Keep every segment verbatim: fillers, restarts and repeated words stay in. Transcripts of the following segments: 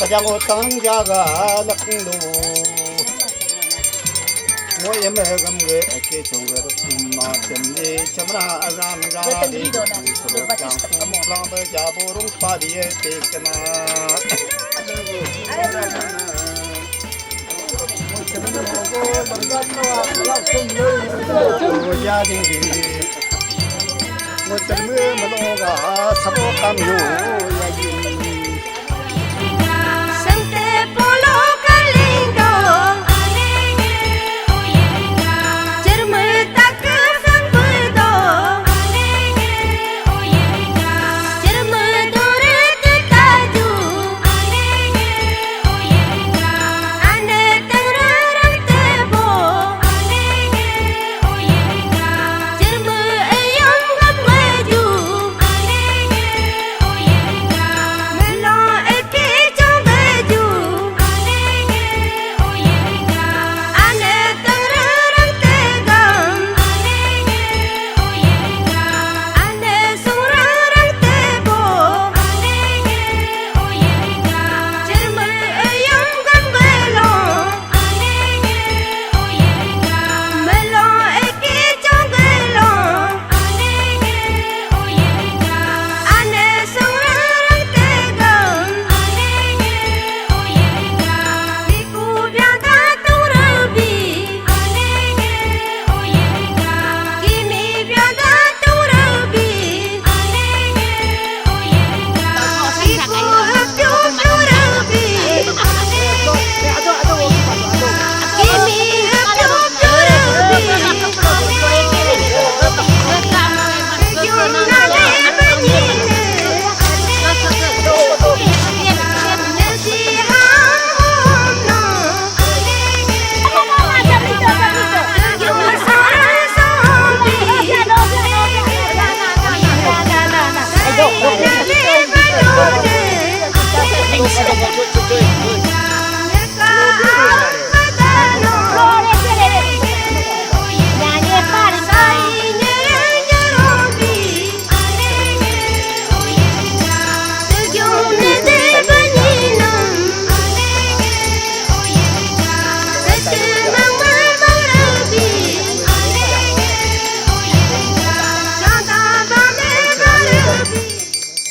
Kajang utang jaga lakung lu. Mo yam gam ge ake chong ge ma chem ni chamra azam ga de chang lang ba ja bo rung pa di te kana.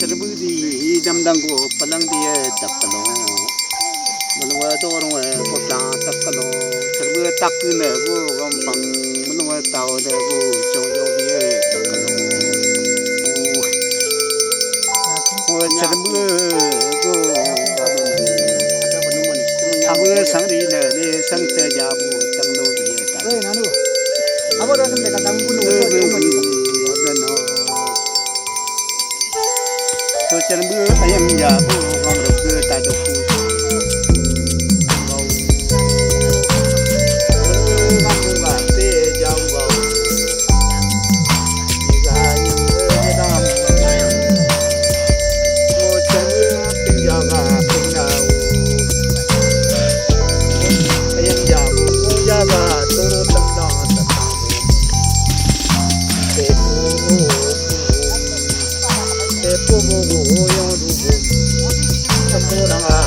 Serbu di damdang go palang di, eh, tak kalo. Menua dorong, eh, kota tak kalo. Serbu tak kena go gampang. Menua tahu dah go jauh-jauh di, eh, tak kalo. Oh. Oh, serbu go. Abu sang di na, ni sang te jabu tang lo di, eh, tak. Eh, nanu. Abu dah sampai kata gunu. Sochar bu ayam ya bu ngam ruk ta dok ku. Bau. Ngam bu ga te jam bau. Ni ga ni dam. Sochar bu pin ya ga pin ya. Ayam ya bu ya ga turu tang da ta ta. Te bu. Te pu bu bu yong du bu. Te pu rang a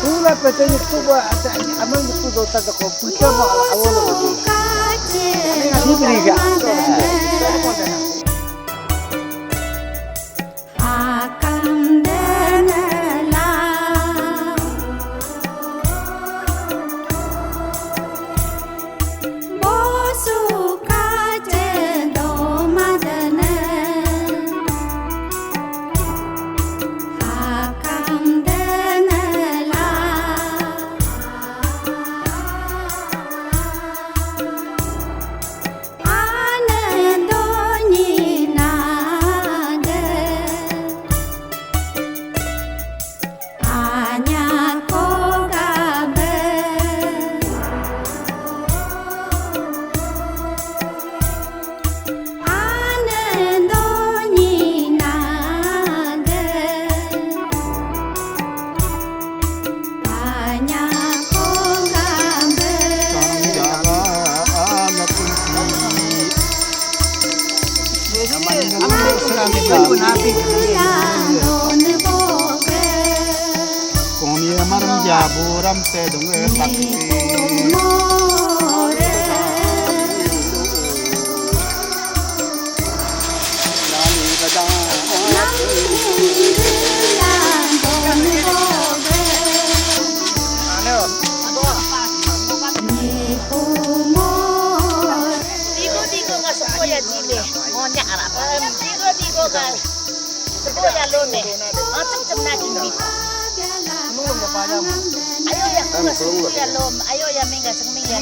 Sula pete ni tuba ata amang tu dota ko pucha ma awal lagi. Sibri ga. Kami amaram jabu ram te dunge pakti. Digo digo ga sepo ya jile. Ngonya arap. Digo digo ga sepo ya lone. Macam cem na jimbi. Ayo ya kuma sepo ya lom. Ayo ya mingga seming ya.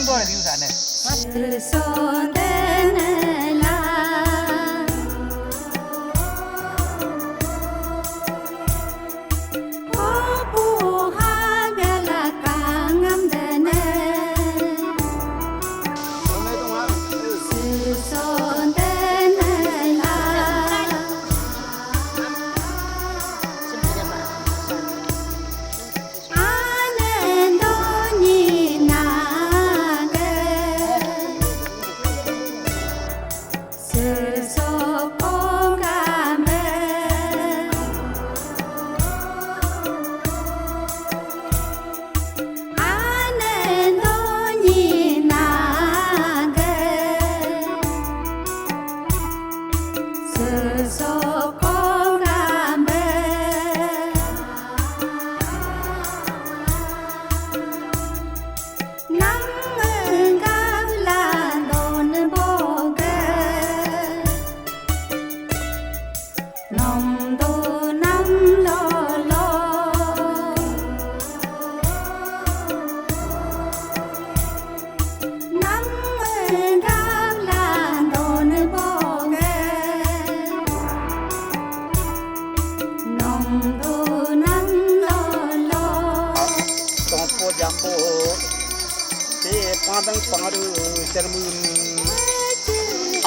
Padang pangaru cermun.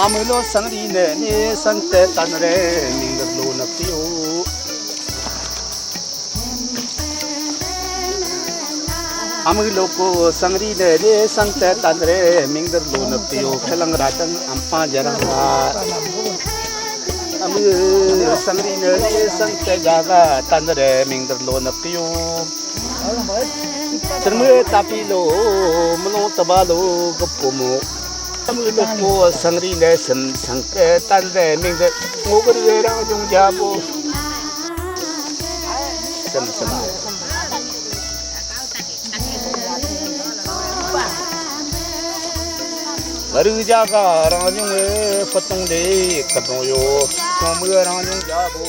Amulo sangri ne ne sangte tanre mingder lo napio. Amulo ko sangri ne ne sangte tanre mingder lo napio. Kelang ratang ampa jarang. Amulo sangri ne ne sangte jaga tanre mingder lo napio. Cerme tapi lo, melong tebalo kepumu. Cerme lo ko sangri ne sem sangke tanre mingde ngoger rang jung jabo. Sem sem. Baru jaga rang jung, eh, petung de ketung yo. Kamu rang jung jabo.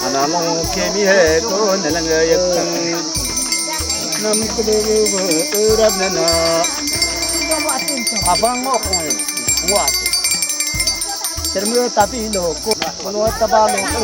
Ananung kemi he ko nalang yaktang. Nam kudu urap nana. Abang ngok ngoi. Wat. Cerme tapi lo ko. Lo taba lo ko.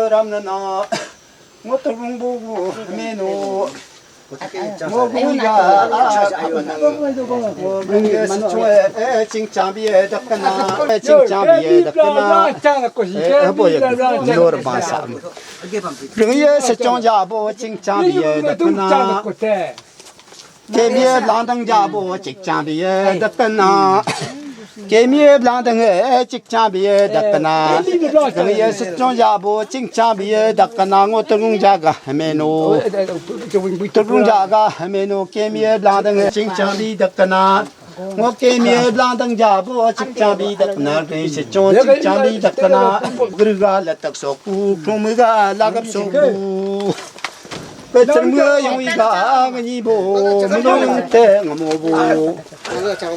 Ram na na, ngot tung bu bu menu. Ngo gui ga, ah, ngo gui ga sichong, eh, chingchang bi, eh, dakana, eh, chingchang bi, eh, dakana. Eh, bo ya, nor ba sa. Gui ga sichong ja bo, chingchang bi, eh, dakana. Kemi blandang ja bo, chingchang bi, eh, dakana. Kemi blandang, eh, chingchang bi, eh, dakana. Kemi sichong ja bo, chingchang bi, eh, dakana. Ngo tung ja ga menu. Tung ja ga menu, kemi blandang, eh, chingchang bi, dakana. Ngo kemi blandang ja bo, chingchang bi, dakana. Kemi sichong chingchang bi, dakana. Gru ga la tak sok ku, krum ga la gap sok ku. Pe cerme yung iga ngi bo, melong te ngamo bo.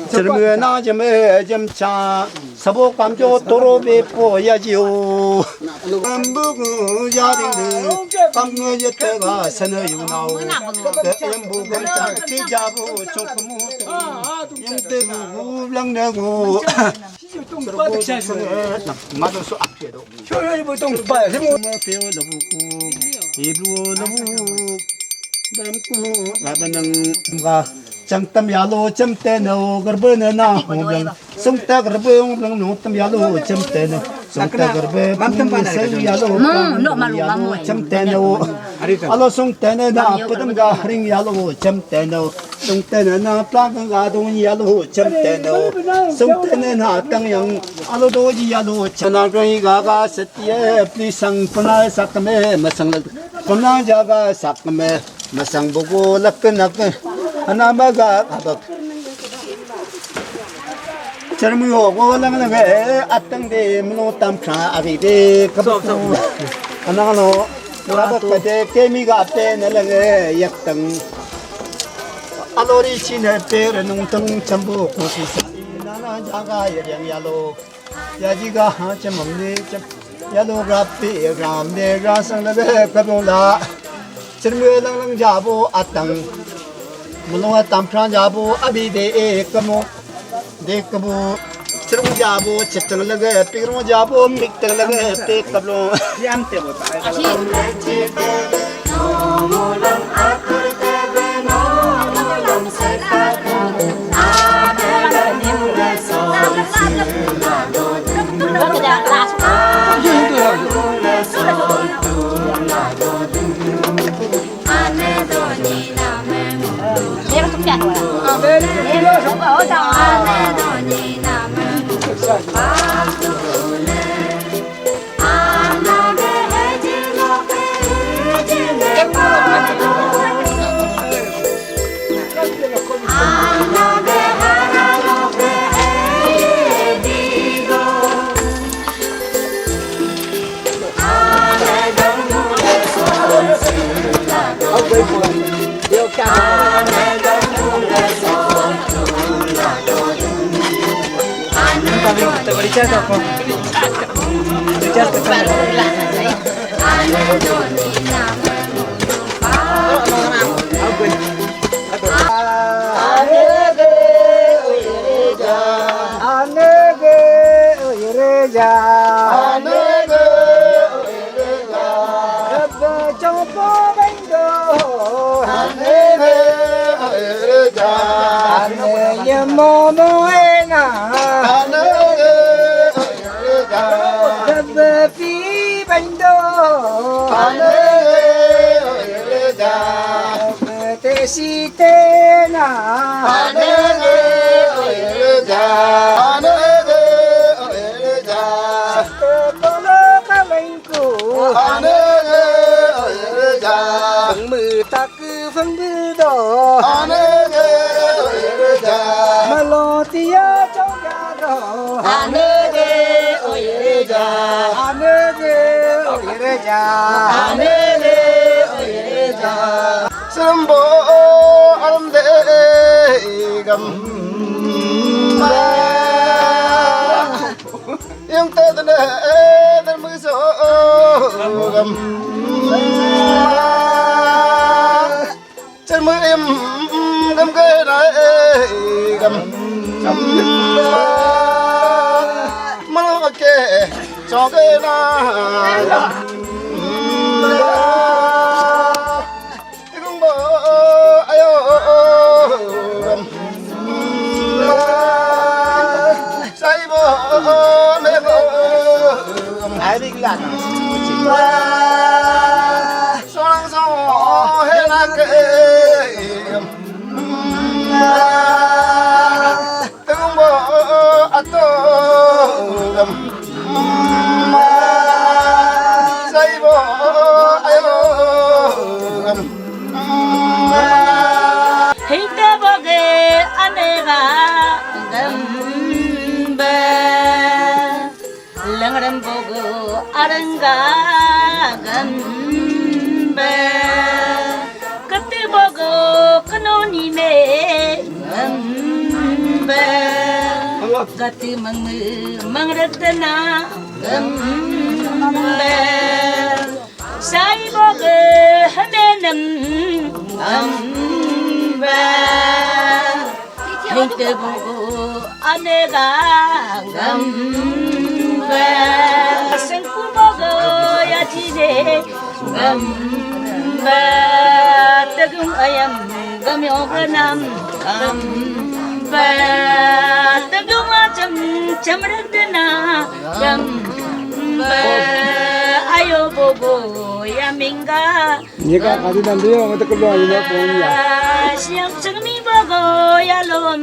Cerme na jem, eh, jem cha, sabo kam jo toro be po ya jio. Ambu gu ya ding de, kam nge ye te ga sana yu nao. Te ambu gam cha ke ja bo, chok mu. Yang te bu gu lang ne gu. Madu su apye do. Shoyo ibu tong pa, simu. Ma peo labu ku, ibu labu. Dam ku, labanang ga. Chang tam yalo, cham te no, garba na na, hong lang. Sung ta garba hong lang, no tam yalo, cham te no. Sung ta garba, mam tam pa na, sung yalo, no, no, malu, yalo, mamu, cham te no. Alo sung te no na, padam ga ring yalo, cham te no. Sung te no na, plang ga dong yalo, cham te no. Sung te no na, tang yang, alo do yalo, chana gai ga ga set. Ye pli sang puna sak me masang lag puna jaga sak me masang bugu lak nak anama ga abak. Cermu ho go lang lang, eh, atang de mlo tam kha abi de kap. Anang lo abak ka de kemi ga te na lang, eh, yak tang. Alori chi ne pe re nung tang chambu ko si sa. Nana jaga ye yang yalo. Yaji ga ha chamam ne cham. Yalo rapi ram ne rasang la be kabung la. Chirmu lang lang jabo atang. Mulung atam pran jabo abi de e kamo. De kamo. Chirmu jabo chitang la ge, pirmu jabo miktang la ge, pe kablo. Yam te bo ta. Fangbu do. Ane ge oye re ja. Malotia choga do. Ane ge oye re ja. Ane ge oye re ja. Ane ge oye re ja. Serembo alam de gam. Yang te tene, eh, termuso gam. Cermu im gam ke na, eh, gam. Malu ke, chong ke na, gam. Igung bo ayo gam. Sai bo me bo. Ai big la. Song song he na ke. Tungbo ato gam. Saibo ayo gam. Hingte boge anega gam ba. Langrem bogo aranga gamba. Kati bogo kanoni me gamba. Kati mangmu mangratana gamba. Sai bogo hamenam gamba. Hingte bogo anega gamba. Sengku bogo ya jine gamba. Tegung ayam gami oganam gamba. Tegung acam camrendena gamba. Ayo bogo ya mingga. Nyika kadi nanti yang itu keluar ini pun ya. Siang sengmi bago ya lom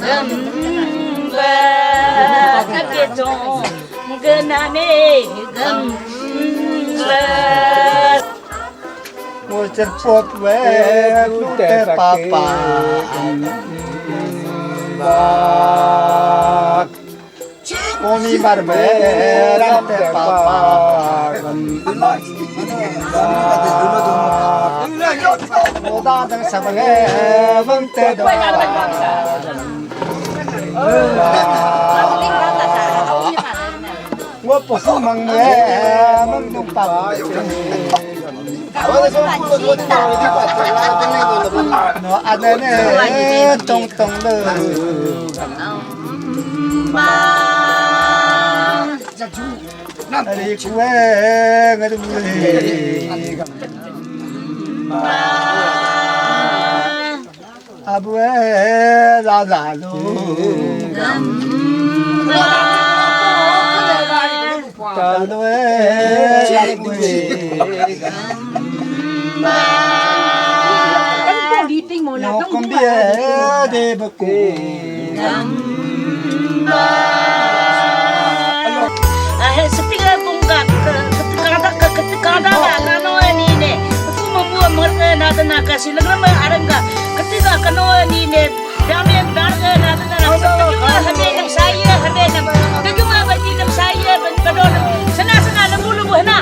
gamba. Kaketong gename gamba. Mucer pot we tute papa. Komi bar be ram te pa pa. Moda dang sabale bang te do. Ngo posu mang me mang dung pa. No, ada ne tong tong le. Ari kue ngadu. Abue la la lu. Talue la kue. Nokom bie de beku. Ahe sepiga bungka ketika ada ketika ada kano ini ne. Aku membuat mereka nada nakasi lengkap arengga ketika kano ini ne. Dame barga nada nada. Tejuma hame nam saya hame nam. Tejuma bati nam saya ben badon. Sana sana lembu lembu hena.